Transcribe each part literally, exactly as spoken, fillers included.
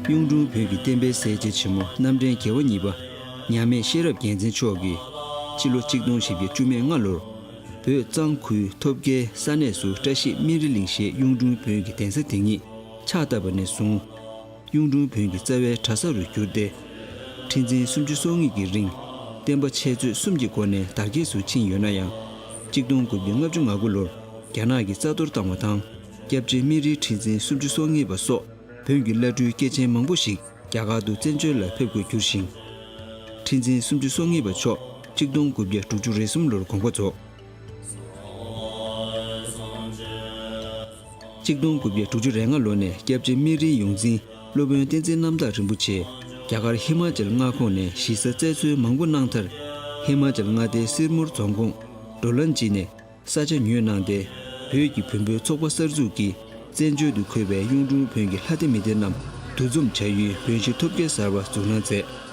གཡུང་དྲུང་བོན་གྱི་བསྟན་པའི་གསལ་བྱེད་ཆེན་མོ་རྣམ་འདྲེན་རྒྱལ་བ་གཉིས་པ་མྱ་ངན་ཤེས་རབ་རྒྱལ་མཚན་མཆོག་གིས་ཕྱི་ལོ་ཆིག་སྟོང་བཞི་བརྒྱ་བཅུ་མེད་ལྔ་ལོར་བོད་གཙང་ཁུལ་ཐོབ་རྒྱལ་ས་གནས་སུ་བཀྲ་ཤིས་སྨན་རི་གླིང་ཞེས་གཡུང་དྲུང་བོན་གྱི་གདན་ས་དེ་ཉིད་ཕྱག་བཏབ་པ་ནས་བཟུང་། གཡུང་དྲུང་བོན་གྱི་རྩ་བའི་གྲྭ་ས་རུ་གྱུར་ཏེ། ཁྲི་འཛིན་སུམ་ཅུ་སོ་གཉིས་ཀྱི་རིང་བསྟན་པ་འཆད་རྩོད་གསུམ་གྱི་སྒོ་ནས་དར་རྒྱས་སུ་ཕྱིན་ཡོད་ན་ཡང་། ཆིག་སྟོང་དགུ་བརྒྱ་ལྔ་བཅུ་ང་དགུ་ལོར་རྒྱ་ནག་གིས་རྩ་གཏོར་བཏང་བ་དང་། སྐྱབས་རྗེ་སྨན་རིའི་ཁྲི་འཛིན་སུམ་ཅུ་སོ་གཉིས་པ་སོགས་བོན་གྱི་བླ་སྤྲུལ་སྐྱེས་ཆེན་མང་པོ་ཞིག་རྒྱ་གར་དུ་བཙན་བྱོལ་ལ་ཕེབས་དགོས་གྱུར་ཞིང་། ཁྲི་འཛིན་སུམ་ཅུ་སོ་གཉིས་པ་མཆོག་ཆིག་སྟོང་དགུ་བརྒྱ་དྲུག་ཅུ་རེ་གསུམ་ལོར་དགོངས་པ་རྫོགས། ཆིག་སྟོང་དགུ་བརྒྱ་དྲུག་ཅུ་རེ་ལྔ་ལོ་ནས་སྐྱབས་རྗེ་སྨན་རིའི་ཡོངས་འཛིན་སློབ་དཔོན་བསྟན་འཛིན་རྣམ་དག་རིན་པོ་ཆེ་རྒྱ་གར་ཧི་མ་ཅལ་མངའ་ཁོངས་ནས་ཞིག་གསོ་བཙལ་འཚོལ་མང་པོ་གནང་མཐར། ཧི་མ་ཅལ་མངའ་སྡེའི་སིར་མུར་རྫོང་ཁོངས་ཌོ་ལན་ཇི་ནས་ས་ཆ་ཉོས་གནང་སྟེ། བོད་ཀྱི་བོན་པོའི་ཚོགས་པ་གསར་འཛུགས་ཀྱིས་བཙན་བྱོལ་དུ་འཁོད་པའི་གཡུང་དྲུང་བོན་གྱི་ལྷ་སྡེ་མི་སྡེ་རྣམས་འདུ་འཛོམས་བྱ་ཡུལ་བོན་གཞིས་ཐོབ་རྒྱལ་གསར་པ་འཛུགས་གནང་མཛད།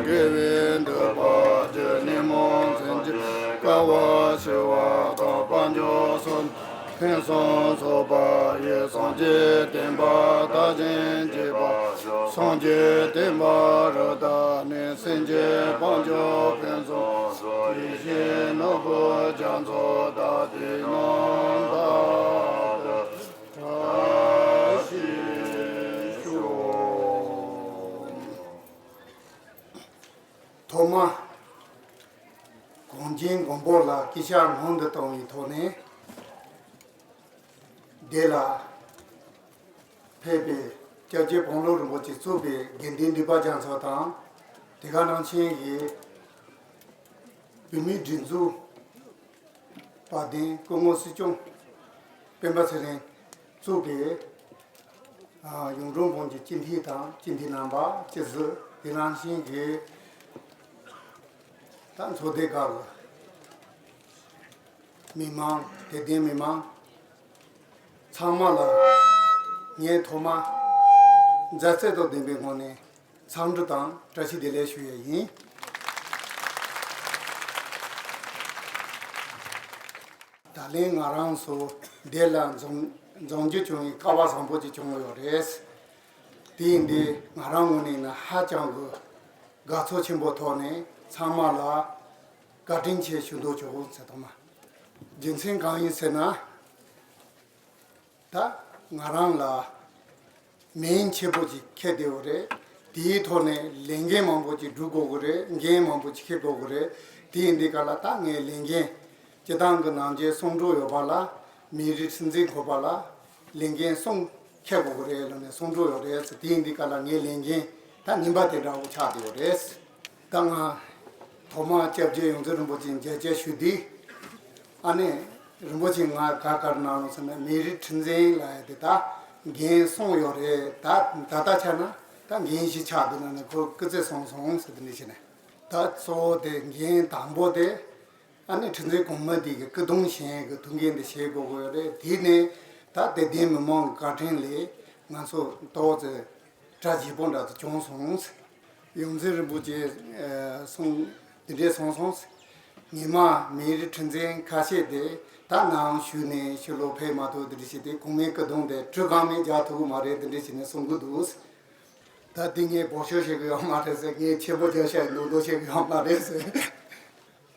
དགེ་བའི་འདུན་པ་ཀུན་ནས་མང་བཙན་གྱི་དཀའ་བ་ཞི་བ་དང་། དཔལ་འབྱོར་སོགས་ཕུན་སུམ་ཚོགས་པ་ཡི། སངས་རྒྱས་བསྟན་པ་དར་ཞིང་རྒྱས་པར་ཤོག། སངས་རྒྱས་བསྟན་པ་རབ་དར་ནས། སེམས་ཅན་དཔལ་འབྱོར་ཕུན་སུམ་ཚོགས། ཡིད་བཞིན་ནོར་བུ་རྒྱ་མཚོ་ལྟར། དེ་རྣམས་དག་ཏུ་བཀྲ་ཤིས་ཤོག། ཐོག་མར་གངས་ཅན་མགོན་པོ་ལ་སྐུ་ཕྱག་སྔོན་དུ་བཏང་བའི་ཐོག་ནས། འདི་ལ་ཕེབས་པའི་སྐྱབས་རྗེ་དཔོན་སློབ་རིན་པོ་ཆེ་གཙོས་པའི་དགེ་འདུན་འདུས་པ་རྒྱ་མཚོ་དང་། དེ་ག་ནང་བཞིན་གྱི་བོད་མིའི་སྒྲིག་འཛུགས་དཔལ་ལྡན་སྐུ་ངོ་སྲིད་སྐྱོང་སྤེན་པ་ཚེ་རིང་གཙོས་པའི་ཨ་གཡུང་དྲུང་བོན་གྱི་སྤྱི་འཐུས་དང་སྤྱི་འཐུས་རྣམ་པ། སྤྱི་ཟུར། དེ་ནང་བཞིན་གྱི་ད་ཚོགས་སྡེ་ཁག་གི་མི་མང་། དད་ལྡན་མི་མང་ཚང་མ་ལ་ངས་ཐོག་མར་མཛའ་བརྩེ་དང་ལྡན་པའི་ངང་ནས་འཚམས་འདྲི་དང་བཀྲ་ཤིས་བདེ་ལེགས་ཞུ་ཡས་ཡིན། ད་ལན་ང་རང་ཚོ་འདི་ལ་འཛོམས་འཛོམས་རྒྱུ་བྱུང་བའི་སྐལ་བ་བཟང་པོ་ཅིག་བྱུང་ཡོད་རེད། དེ་ཡིན་དུས་ང་རང་ངོས་ནས་ན་ཧ་ཅང་གི་དགའ་ཚོར་ཆེན་པོ་ཐོག་ནས་ཚང་མ་ལ་བཀའ་དྲིན་ཆེ་ཞུ་འདོད་བྱུང་ཟེར། ཐོག་མ་རྒྱུ་མཚན་གང་ཡིན་ཟེར་ན། ད་ང་རང་ལ་མིང་ཆེན་པོ་ཅིག་འཁྱེར་བསྡད་ཡོད་རེད། དེའི་ཐོག་ནས་ལས་འགན་མང་པོ་ཅིག་སྒྲུབ་དགོས་ཀྱི་རེད། འགན་མང་པོ་ཅིག་འཁྱེར་དགོས་ཀྱི་རེད། དེ་ཡིན་དུས་ག་ལ་ད་ངས་ལས་འགན་སྤྱི་བཏང་གི་ནང་ཆེན་གསུང་གྲོས་ཡོད་པ་ལ། མི་རིགས་སྲིད་འཛིན་ཁོ་པ་ལ་ལས་འགན་གསུམ་འཁྱེར་དགོས་ཀྱི་རེད་ལབ་ནས་གསུང་གྲོས་ཡོད་རེད། དེ་ཡིན་དུས་ག་ལ་ངའི་ལས་འགན་ད་ངན་པ་དེ་འདྲ་བོ་ཆགས་བསྡད་ཡོད་རེད། ད་ང་ཐོག་མར་སྐྱབས་རྗེ་ཡོངས་འཛིན་རིན་པོ་ཆེ་མཇལ་བཅར་ཞུ་དུས། ཨ་ནི་རིན་པོ་ཆེ་ང་ག་ག་རེ་གནང་ལོང་ཟེར་ན། མི་རིགས་ཁྲི་འཛིན་ལབ་ཡ་དེ་ད་འགན་གསུམ་ཡོད་རེད། ད་ད་ལྟ་ཆ་ན་ད་འགན་བཞི་ཆགས་འདུག་ན་ནི་ཁོ་སྐུ་ཚེ་བཟང་སོང་ཟེར་དེ་འདྲ་བྱས་ནས། ད་གཙོ་བོ་དེ་འགན་དང་པོ་དེ་ཨ་ནི་ཁྲི་འཛིན་གོང་མ་དེ་གི་སྐུ་གདུང་བཞེངས་གི་ཐུགས་འགན་དེ་བཞེས་དགོས་ཀྱི་ཡོད་རེད། དེ་ནས་ད་དད་ལྡན་མི་མང་གི་བཀའ་དྲིན་ལས་ ང་ཚོ་ཏོག་ཙེ་གྲ་རྒྱས་པོ་འདྲ་ཚོ་བྱུང་སོང་། ཡོངས་འཛིན་རིན་པོ་ཆེ་གསུང་འདི་འདྲས་གསུངས་སོང་། ཉི་མ་མི་རིགས་ཁྲི་འཛིན་ཁ་ཤས་དེ་ད་ནང་བཞུགས་ནས་ཕྱི་ལོགས་ཕེབས་མ་ཐུབ། འདི་འདྲས་བྱས་ཏེ་གོང་མའི་སྐུ་གདུང་དེ་གྲུ་གང་མེད་རྒྱག་ཐུབ་ཀྱི་མ་རེད། འདི་འདྲས་བྱས་ནས་གསུང་གི་འདུག། ད་འདི་ངས་སྦོམ་ཤོས་བཤད་གི་ཡོད་མ་རེད་ཟེར། ངས་ཆེན་པོ་རྒྱབ་ཤ་མདོག་མདོག་བཤད་གི་ཡོད་མ་རེད་ཟེར།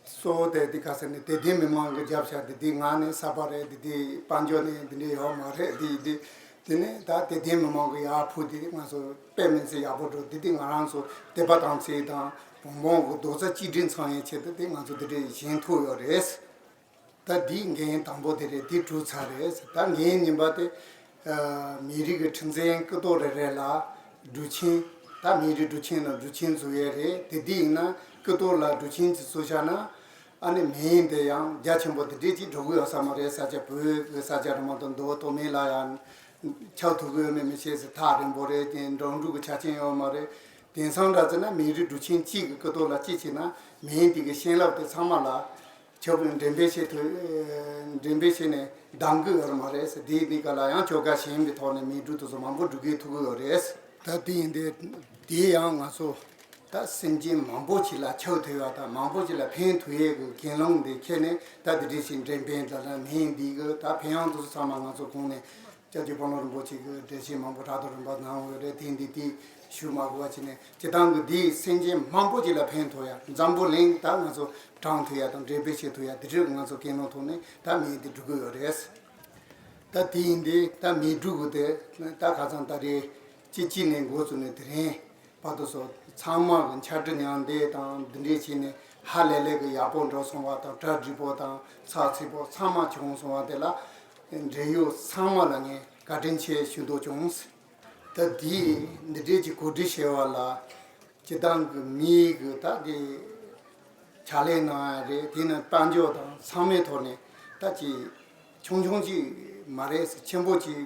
གཙོ་བོ་དེ་འདི་ག་ཟེར་ནས་དད་ལྡན་མི་མང་གི་རྒྱབ་ཤ་འདི་འདི་ང་ནས་གསར་པ་རེད། འདི་འདི་དཔལ་འབྱོར་ནས་འདི་འདྲས་ཡོད་མ་རེད། འདི་འདི་དེ་ནས་ད་དད་ལྡན་མི་མང་གི་ཡར་ཕུལ་དེ་ང་ཚོ་དཔེ་མི་སྲིད་ཡག་པོ་འགྲོ། འདི་འདི་ང་རང་ཚོ་དད་པ་དམ་ཚིག་དང་བོང་བོང་གི་རྡོག་རྩ་གཅིག་སྒྲིལ་ཚང་བའི་ཆེད་དུ་དེ་ང་ཚོ་འདི་འདྲས་བཞེངས་ཐུབ་ཡོད་རེད། ད་འདིའི་འགན་དང་པོ་དེ་རེད། འདི་གྲུབ་ཚར་རེད། ད་འགན་གཉིས་པ་དེ་ཨ་མི་རིགས་ཀྱི་ཁྲི་འཛིན་སྐུ་ཐོག་རེ་རེ་ལ་སྒྲུབ་ཆེན། ད་མི་རིགས་སྒྲུབ་ཆེན་ནང་སྒྲུབ་ཆེན་བཙུགས་ཡས་རེད། དེ་འདི་ཡིན་ན་སྐུ་ཐོག་ལ་སྒྲུབ་ཆེན་གྱི་བཙུགས་བཞག་ན་ཨ་ནི་མི་ཡིན་དེ་ཡང་རྒྱ་ཆེན་པོ་དེ་འདྲས་ཅིག་འགྲོ་གི་ཡོད་ས་མ་རེད། ས་ཆ་བོད་ཀྱི་ས་ཆ་རུ་མ་གཏོགས་མདོ་སྟོད་སྨད་ལ་ཡང་ཁྱབ་ཐུབ་ཀྱི་ཡོད་མེད་མི་ཤེས་ཟེར། ཐག་རིང་པོ་རེད། དེ་འགྲོ་འགྲུལ་གྱི་ཆ་རྐྱེན་ཡོད་མ་རེད། དེང་སང་འདྲ་བྱས་ན་མི་རིགས་སྒྲུབ་ཆེན་གཅིག་གི་སྐུ་ཐོག་ལ་གཅིག་བྱས་ན་མི་ཡིན་དེ་གི་བྱིན་རླབས་དེ་ཚང་མ་ལ་ཁྱབ་འགྲེམས་སྤེལ་བྱེད་ཐུབ། འགྲེམས་སྤེལ་བྱས་ནས་འདང་གི་ཡོད་མ་རེད་ཟེར། དེའི་གནས་སྐབས་ལ་ཡང་ཆོལ་ཁ་གཞན་པའི་ཐོག་ནས་མི་འགྲུལ་དེ་ཚོ་མང་པོ་འགྲོ་གི་ཐུབ་ཀྱི་ཡོད་རེད། ད་དེ་ཡིན་དེ་དེ་ཡང་ང་ཚོ་ད་སེམས་ཅན་མང་པོ་ཞིག་ལ་ཁྱབ་ཐུབ་ཡ་དང་མང་པོ་ཞིག་ལ་ཕན་ཐོགས་ཡས་ཀྱི་འགན་ལུང་དེ་འཁྱེར་ནས་ད་དེ་འདྲས་ཞིག་འགྲེམས་སྤེལ་དང་མི་ཡིན་དེ་གི་ད་ཕན་ཡོན་དེ་ཚོ་ཚང་མ་ང་ཚོ་གོང་ནས་སྐྱབས་རྗེ་དཔོན་སློབ་རིན་པོ་ཆེ་གིས་འགྲེལ་བཤད་མང་པོ་དྲ་ཐོག་རིམ་པ་གནང་ཡོད་རེད། དེ་འདི་དེ་ཞུ་མ་དགོས་པ་བྱས་ནས་སྤྱིར་བཏང་གི་འདིས་སེམས་ཅན་མང་པོ་ཅིག་ལ་ཕན་ཐོགས་ཡ། འཛམ་བུ་གླིང་ད་ང་ཚོ་དྲངས་ཐུབ་ཡ་དང་འགྲེམས་སྤེལ་བྱེད་ཐུབ་ཡ་དེ་འདྲ་ང་ཚོ་ཀུན་སློང་ཐོག་ནས་ད་མི་འདི་འགྲོ་གི་ཡོད་རེད། ད་དེ་ཡིན་དེ་ད་མི་འགྲོ་གི་དེ་ད་ཁ་སང་ད་རེས་གཅིག་གཅིག་ནས་འགོ་བཙུགས་ནས་དེ་རིང་བར་དུ་སོགས་ཚང་མ་གི་འཆམ་མཐུན་མཉམ་འདེགས་དང་འདི་འདྲས་བྱས་ནས་ཧ་ལས་ལས་ཀྱི་ཡག་པོ་འགྲོ་སོང་བ་དང་གྲ་འགྲིག་པོ་དང་ཚགས་ཚུད་པོ་ཚང་མ་བྱུང་སོང་བ་དེ་ལ་འབྲེལ་ཡོད་ཚང་མ་ལ་ངས་བཀའ་དྲིན་ཆེ་ཞུ་འདོད་བྱུང་། ད་འདི་འདི་འདྲས་ཀྱི་གོ་སྒྲིག་བྱས་པ་ལ་སྤྱིར་བཏང་གི་མི་གི་ད་འདི་ཕྱག་ལས་གནང་ཡ་རེད། དེ་ནི་དཔལ་འབྱོར་དང་ཚང་མའི་ཐོག་ནས་ད་ཅིག་ཆུང་ཆུང་ཅིག་མ་རེད། ཆེན་པོ་ཅིག་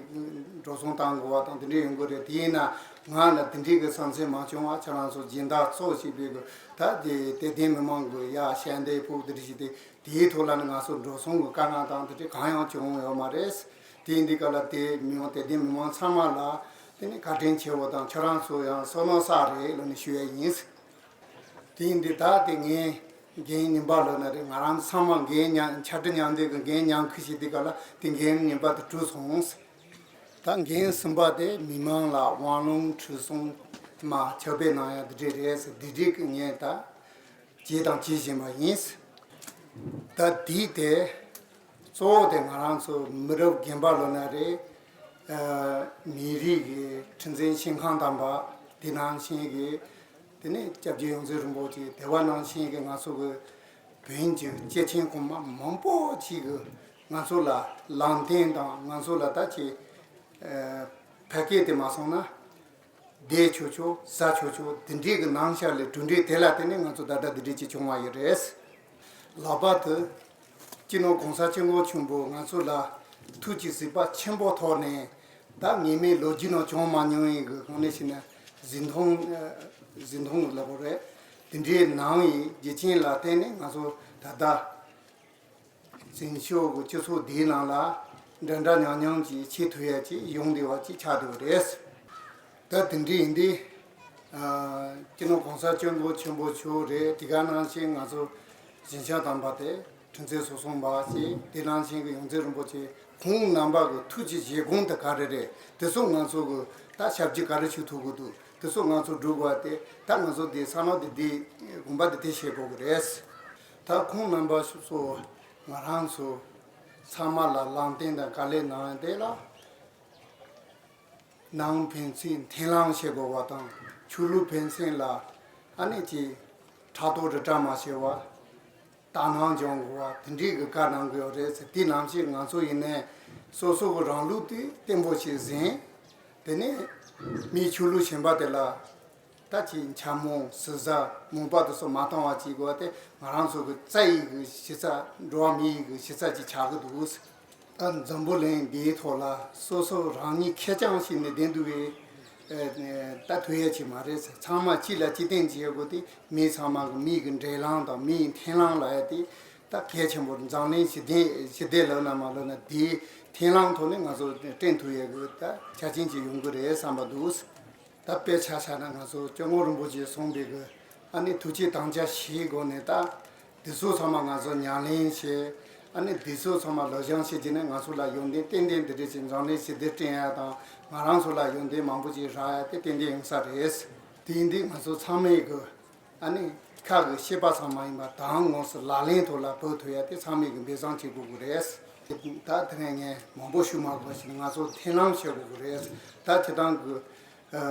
འགྲོ་སོང་བཏང་དགོས་པ་དང་དེ་འདྲ་ཡོང་གི་རེད། དེ་ཡིན་ན་ང་ལ་དེ་འདྲའི་གི་བསམ་ཚུལ་མ་བྱུང་བ་ཁྱེད་རང་ཚོ་སྦྱིན་བདག་ཚོགས་ཞེས་པའི་གི་ད་དེ་དད་ལྡན་མི་མང་གི་ཡ་ཞལ་འདེབས་ཕུལ་དེ་འདྲ་ཞིག་དེ་དེའི་ཐོག་ལ་ནི་ང་ཚོ་འགྲོ་སོང་གི་དཀའ་ངལ་དང་དེ་འདྲ་གང་ཡང་བྱུང་ཡོད་མ་རེད། དེ་ཡིན་དུས་ག་ལ་དེ་མི་ཡོང་དད་ལྡན་མི་མང་ཚང་མ་ལ་དེ་ནི་བཀའ་དྲིན་ཆེ་བོ་དང་ཁྱེད་རང་ཚོ་ཡང་བསོད་ནམས་བསགས་རེད་ལབ་ནས་ཞུ་ཡ་ཡིན། དེ་ཡིན་དུས་ད་དེ་ངའི་འགན་གཉིས་པ་ལོ་ན་རེད། ང་རང་ཚང་མ་འགན་མཉམ་ཕྱག་སྦྲེལ་མཉམ་འདེགས་ཀྱི་འགན་མཉམ་འཁུར་བྱེད་དུས་ག་ལ་དེ་འགན་གཉིས་པ་དེ་གྲུབ་སོང་། ད་འགན་གསུམ་པ་དེ་མི་མང་ལ་དབང་ལུང་ཁྲིད་གསུམ་མ་ཕྱག་དཔེ་གནང་ཡ་དེ་འདྲས་རེད་ཟེར། དེ་འདྲས་ཀྱི་ངས་ད་བྱས་དང་བྱེད་བཞིན་པ་ཡིན། ད་དེའི་དེ་གཙོ་བོ་དེ་ང་རང་ཚོ་མི་རབས་རྒན་པ་ལོ་ན་རེད། ཨ་མི་རིགས་ཀྱི་ཁྲི་འཛིན་ཤིང་ཁང་དམ་པ་དེ་ནང་བཞིན་གྱི་དེ་ནས་སྐྱབས་རྗེ་ཡོངས་འཛིན་རིན་པོ་ཆེ་དེ་བ་ནང་བཞིན་གྱི་ང་ཚོ་གི་བོན་གྱི་སྐྱེས་ཆེན་གོང་མ་མང་པོ་ཅིག་གིས་ང་ཚོ་ལ་ལམ་སྟོན་དང་ང་ཚོ་ལ་ད་ཅིག་ཨ་ཕ་སྐད་དེ་མ་སོང་ན། བསྡད་ཆོག་ཆོག་ཟ་ཆོག་ཆོག་འདི་འདྲའི་གི་ནང་ཤར་ལས་གྲུབ་འབྲས་དེ་ལ་བརྟེན་ནས་ང་ཚོ་ད་ལྟ་འདི་འདྲའི་ཅིག་བྱུང་བ་ཡོད་རེད། ལྷག་པར་དུ་སྤྱི་ནོར་༸གོང་ས་༸སྐྱབས་མགོན་ཆེན་པོས་ང་ཚོ་ལ་ཐུགས་ཀྱི་གཟིགས་པ་ཆེན་པོ་ཐོག་ནས་ད་ངེས་མེད་ལོ་རྒྱུས་ནང་བྱུང་མ་མྱོང་བའི་གི་གང་ནས་ཤེས་ན་གཟིགས་མཐོང་གཟིགས་མཐོང་ལབ་དགོས་རེད། འདི་འདྲའི་གནང་བའི་རྒྱུ་རྐྱེན་ལ་བརྟེན་ནས་ང་ཚོ་ད་ལྟ། བཙན་བྱོལ་གྱི་སྤྱི་ཚོགས་འདིའི་ནང་ལ་འདྲ་འདྲ་མཉམ་མཉམ་གྱིས་བྱེད་ཐུབ་ཡ་ཅིག་ཡོང་བསྡད་པ་ཅིག་ཆགས་བསྡད་པ་རེད། ད་དེ་འདྲ་ཡིན་དུས་སྤྱི་ནོར་༸གོང་ས་༸སྐྱབས་མགོན་ཆེན་པོ་མཆོག་རེད། དེ་ག་ནང་བཞིན་ང་ཚོ་ཞིང་ཆེན་དམ་པ་དེ་ཁྲི་འཛིན་ཟུར་གསུམ་པ་ཞིག་དེ་ནང་བཞིན་གྱི་ཡོངས་འཛིན་རིན་པོ་ཆེ་ཁོང་རྣམ་པ་གི་ཐུགས་ཀྱི་བཞེད་དགོངས་དེ་ག་རེ་རེད། དེ་ཚོ་ང་ཚོ་གི་ད་ཞབས་ཕྱི་ག་རེ་ཞུ་ཐུབ་ཀྱི་འདུག་དེ་ཚོ་ང་ཚོ་སྒྲུབ་དགོས་ཏེ་ད་ང་ཚོ་འདི་ས་ནོ་འདི་འདི་དགོངས་པ་འདི་དེ་བཞེས་དགོས་ཀྱི་རེད། ད་ཁོང་རྣམ་པ་སོ་སོ་ང་རང་ཚོ་ཚང་མ་ལ་ལམ་སྟོན་དང་བཀའ་ལན་གནང་ཡ་དེ་ལ་ནང་ཕན་ཚུན་མཐུན་ལམ་བྱེད་དགོས་པ་དང་ཆོས་ལུགས་ཕན་ཚུན་ལ་ཨ་ནི་ཅིག་ཕྲག་དོག་རི་བྲག་མ་བྱེད་པ། དག་སྣང་སྦྱོང་དགོས་པ་དེ་འདྲའི་གི་བཀའ་གནང་གི་ཡོད་རེད་ཟེར། དེ་ནང་བཞིན་ང་ཚོ་ཡིན་ནའི་སོ་སོ་གི་རང་ལུགས་དེ་བརྟན་པོ་ཞིག་ཟིན། དེ་ནས་མིའི་ཆོས་ལུགས་གཞན་པ་དེ་ལ་ད་ཅིག་འཕྱ་སྨོད་ཟུར་ཟ་མོངས་པ་དེ་ཚོ་མ་བཏང་བ་བྱེད་དགོས་པ་དེ་ང་རང་ཚོ་གི་རྩ་ཡི་གི་གཞི་རྩ། འགྲོ་བ་མི་ཡི་གི་གཞི་རྩ་ཅིག་ཆགས་ཀྱི་འདུག། ད་འཛམ་བུ་གླིང་འདིའི་ཐོག་ལ་སོ་སོ་རང་ཉིད་ཁེར་རྐྱང་ཞིག་ནས་བསྡད་འདུག་པས་ད་ཐུབ་ཡ་ཅིག་མ་རེད་ཟེར། ཚང་མ་གཅིག་ལ་གཅིག་བརྟེན་བྱེད་དགོས་ཏེ་མི་ཚང་མ་གི་མི་གི་འབྲེལ་ལམ་དང་མི་ཡི་མཐུན་ལམ་ལབ་ཡ་དེ་ ད་གལ་ཆེན་པོ་འཛམ་གླིང་ཞི་བདེ་ཞི་བདེ་ལབ་ན་མ་ལབ་ན་དེའི་མཐུན་ལམ་ཐོག་ནས་ང་ཚོ་བསྐྲུན་ཐུབ་ཡས་ཀྱི་ད་ཆ་རྐྱེན་ཅིག་ཡོང་གི་རེད་བསམ་པ་འདུག་ད་དཔེ་ཆ་བཞག་ན་ང་ཚོ་སྐྱབས་མགོན་རིན་པོ་ཆེས་གསུངས་པའི་གི་ཨ་ནི་ཐུགས་བསྐྱེད་དམ་བཅའ་བཞིའི་སྒོ་ནས་ད་འདི་ཚོ་ཚང་མ་ང་ཚོ་ཉམས་ལེན་བྱས། ཨ་ནི་འདི་ཚོ་ཚང་མ་ལག་བཅངས་བྱས་རྗེས་ནས་ང་ཚོ་ལ་ཡོན་ཏན་ཏན་ཏན་འདི་འདྲ་ཅིག་འཛམ་གླིང་ཞི་བདེ་བསྐྲུན་ཡ་དང་ང་རང་ཚོ་ལ་ཡོན་ཏན་མང་པོ་ཅིག་རག་ཡ་དེ་ཏན་ཏན་ཡོང་ས་རེད། དེ་ཡིན་དུས་ང་ཚོ་ཚང་མས་གི་ཨ་ནི་ཁ་གི་བཤད་པ་ཙམ་མ་ཡིན་པར་དང་དངོས་སུ་ལག་ལེན་ཐོག་ལ་འབབ་ཐུབ་ཡ་དེ་ཚང་མས་གི་འབད་བརྩོན་བྱེད་དགོས་ཀྱི་རེད། ད་དེ་ནས་ངས་མང་པོ་ཞུ་མ་དགོས་པ་ཞིག་ང་ཚོ་མཐུན་ལམ་བྱེད་དགོས་ཀྱི་རེད། ད་སྤྱིར་བཏང་གི་ཨ་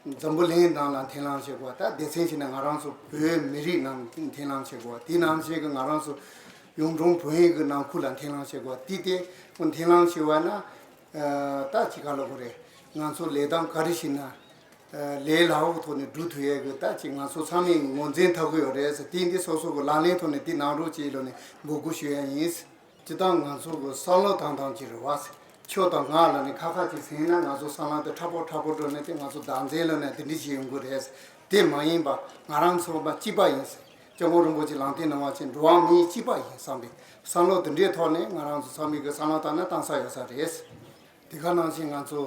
འཛམ་བུ་གླིང་ནང་ལ་མཐུན་ལམ་བྱེད་དགོས། ད་སྡེ་ཚན་བྱས་ན་ང་རང་ཚོ་བོད་མི་རིགས་ནང་མཐུན་ལམ་བྱེད་དགོས། དེ་ནང་བཞིན་གི་ང་རང་ཚོ་གཡུང་དྲུང་བོན་གྱི་ནང་ཁུལ་ལ་མཐུན་ལམ་བྱེད་དགོས། དེ་དེ་ཁོ་མཐུན་ལམ་བྱེད་པ་ན་ཨ་ད་ཅི་ག་ལབ་དགོས་རེད། ང་ཚོ་ལས་སྟངས་ག་རེ་བྱས་ན་ཨ་ལས་སླ་བོ་ཐོག་ནས་སྒྲུབ་ཐུབ་ཡས་གི་ད་ཅི་ང་ཚོ་ཚང་མས་ངོས་འཛིན་ཐུབ་ཀྱི་ཡོད་རེད་ཟེར། དེ་འདི་སོ་སོ་གི་ལག་ལེན་ཐོག་ནས་དེ་གནང་རོགས་ཅེས་ལབ་ནས་འབོད་སྐུལ་ཞུ་ཡ་ཡིན། སྤྱིར་བཏང་ང་ཚོ་གི་བསམ་བློ་བཏང་སྟངས་ཅིག་རེད་བ། ཁྱོད་དང་ང་ལ་ནི་ཁ་ཁ་ཅིག་ཟིན་ན་ང་ཚོ་བསམ་བློ་དེ་མཁྲེགས་པོ་མཁྲེགས་པོ་འགྲོ་ནས་དེ་ང་ཚོ་བདག་འཛིན་ལ་ནས་དེ་འདྲ་ཞིག་ཡོང་གི་རེད། དེ་མ་ཡིན་པ་ང་རང་ཚོ་མ་གཅིག་པ་ཡིན། སྐྱབས་མགོན་རིན་པོ་ཆེ་ལམ་སྟོན་གནང་བ་ཆེ་འགྲོ་བ་མིའི་གཅིག་པ་ཡིན་བསམ་པའི་བསམ་བློ་དེ་འདྲའི་ཐོག་ནས་ང་རང་ཚོ་ཚང་མས་གི་བསམ་བློ་བཏང་ན་བཏང་ས་ཡོད་ས་རེད། དེ་ག་ནང་བཞིན་ང་ཚོ་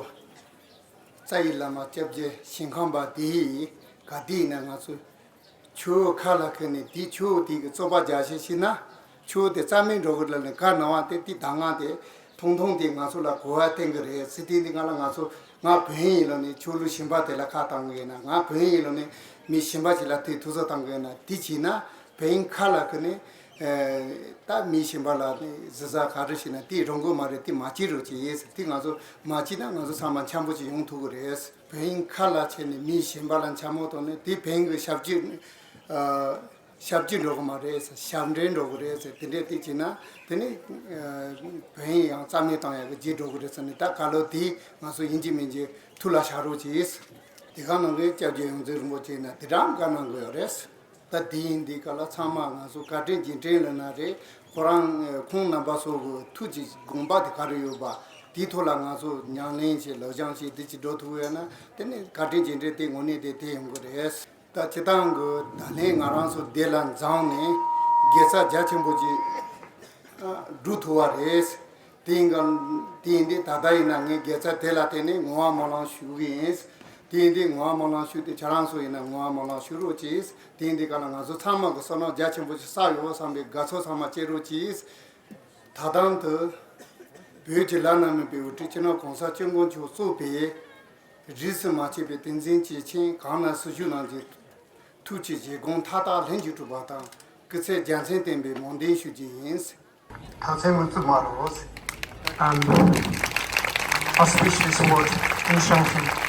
རྩ་བའི་བླ་མ་སྐྱབས་རྗེ་ཞིང་ཁམས་པ་དེ་ཡིས་ག་དུས་ཡིན་ན་ང་ཚོ་ཆུ་བོ་ཁ་ལ་ཁུར་ནས་དེའི་ཆུ་བོ་དེ་གི་བཙོག་པ་རྒྱག་ཤེས་ཤེས་ན་ཆུ་བོ་དེ་རྩ་མེད་འགྲོ་གི་ལ་ནི་ག་ནང་བ་དེ་དེ་ད་ང་དེ་ཐུང་ཐུང་དེ་ང་ཚོ་ལ་གོ་བ་བསྟན་གི་རེད་ཟེར། དེ་འདི་ང་ལ་ང་ཚོ་ང་བོན་ཡིན་ལ་ནི་ཆོས་ལུགས་གཞན་པ་དེ་ལ་ཁ་བཏང་གི་ཡིན་ན་ང་བོན་ཡིན་ལ་ནི་མི་གཞན་པ་ཅིག་ལ་དེ་ཐུགས་ཚོད་བཏང་གི་ཡིན་ན་དེ་བྱས་ན་བོན་ཁ་ལ་ཁུར་ནས་ད་མི་གཞན་པ་ལ་ནི་གཟི་གཟར་ག་རེ་བྱས་ན་དེ་རང་དགོས་མ་རེད། དེ་མ་བྱེད་རོགས་ཅེས་ཟེར། དེ་ང་ཚོ་མ་བྱེད་ན་ང་ཚོ་ཚང་མ་འཆམ་པོ་ཅིག་ཡོང་ཐུབ་གི་རེད། བོན་ཁ་ལ་ཁྱེར་ནས་མི་གཞན་པ་ལ་འཕྱ་སྨོད་བཏང་ནས་དེ་བོན་གྱི་ཞབས་ཕྱི་ཨ་ཞབས་ཕྱི་འགྲོ་གི་མ་རེད་ཟེར། ཞབས་འདྲེན་འགྲོ་གི་རེད་ཟེར། དེ་འདྲས་དེ་བྱས་ན་དེ་ནི་ཨ་བོན་ཡང་རྩ་མེད་བཏང་ཡག་གི་རྗེས་འགྲོ་གི་རེད་ཟེར་ནས། ད་ག་ལོ་དེ་ང་ཚོ་ཡིན་གཅིག་མིན་གཅིག་ཐུགས་ལ་བཞག་རོགས་གྱིས། དེ་ག་ནང་གི་སྐྱབས་རྗེ་ཡོངས་འཛིན་རིན་པོ་ཆེ་ན་དེ་འདྲའང་བཀའ་གནང་གི་ཡོད་རེད། ད་དེ་ཡིན་དུས་ག་ལ་ཚང་མ་ང་ཚོ་བཀའ་དྲིན་རྗེས་དྲན་ལབ་ན་རེད། ཁོ་རང་ཁོང་རྣམ་པ་ཚོ་གི་ཐུགས་ཀྱི་དགོངས་པ་དེ་ག་རེ་ཡོད་པ་དེའི་ཐོག་ལ་ང་ཚོ་ཉམས་ལེན་བྱེད་ལག་བཅངས་བྱེད་དེ་ཅིག་འགྲོ་ཐུབ་ཡོད་ན་དེ་ནི་བཀའ་དྲིན་རྗེས་དྲན་དེ་དངོས་གནས་དེ་དེ་ཡོང་གི་རེད། ད་སྤྱིར་བཏང་གི་ད་ལན་ང་རང་ཚོ་འདི་ལ་འཛོམས་ནས་དགེ་རྩ་རྒྱ་ཆེན་པོ་ཅིག་སྒྲུབ་ཐུབ་པ་རེད། དེ་ཡིན་ག་དེ་ཡིན་དུས་ད་ལྟ་ཡིན་ན་ངས་དགེ་རྩ་དེ་ལ་བརྟེན་ནས་བསྔོ་བ་སྨོན་ལམ་ཞུ་གི་ཡིན། དེ་ཡིན་དུས་བསྔོ་བ་སྨོན་ལམ་ཞུ་དུས་ཁྱེད་རང་ཚོ་ཡིན་ན་བསྔོ་བ་སྨོན་ལམ་ཞུ་རོགས་གྱིས། དེ་ཡིན་དུས་ག་ལ་ང་ཚོ་ཚང་མ་གི་བསོད་ནམས་རྒྱ་ཆེན་པོ་ཞིག་བསགས་ཡོད་བསམ་པའི་དགའ་ཚོར་ཚང་མ་སྐྱེ་རོགས་གྱིས། ད་ཐེངས་དུ་བོད་ཀྱི་བླ་ན་མེད་པའི་དབུ་ཁྲིད་སྤྱི་ནོར་གོང་ས་སྐྱབས་མགོན་མཆོག་གཙོས་པའི་རིས་སུ་མ་ཆད་པའི་དེང་འཛིན་སྐྱེས་ཆེན་གང་ན་སུ་བཞུགས་གནང་རྗེས་ཐུགས་ཀྱི་བཞེད་དགོངས་མཐའ་དག་ལྷུན་གྱིས་གྲུབ་པ་དང་སྐུ་ཚེ་རྒྱལ་མཚན་བརྟན་པའི་སྨོན་འདུན་ཞུ་རྒྱུ་ཡིན། ད་ཚེ་མི་བཙུགས་མ་རོགས། And auspicious word, injunction.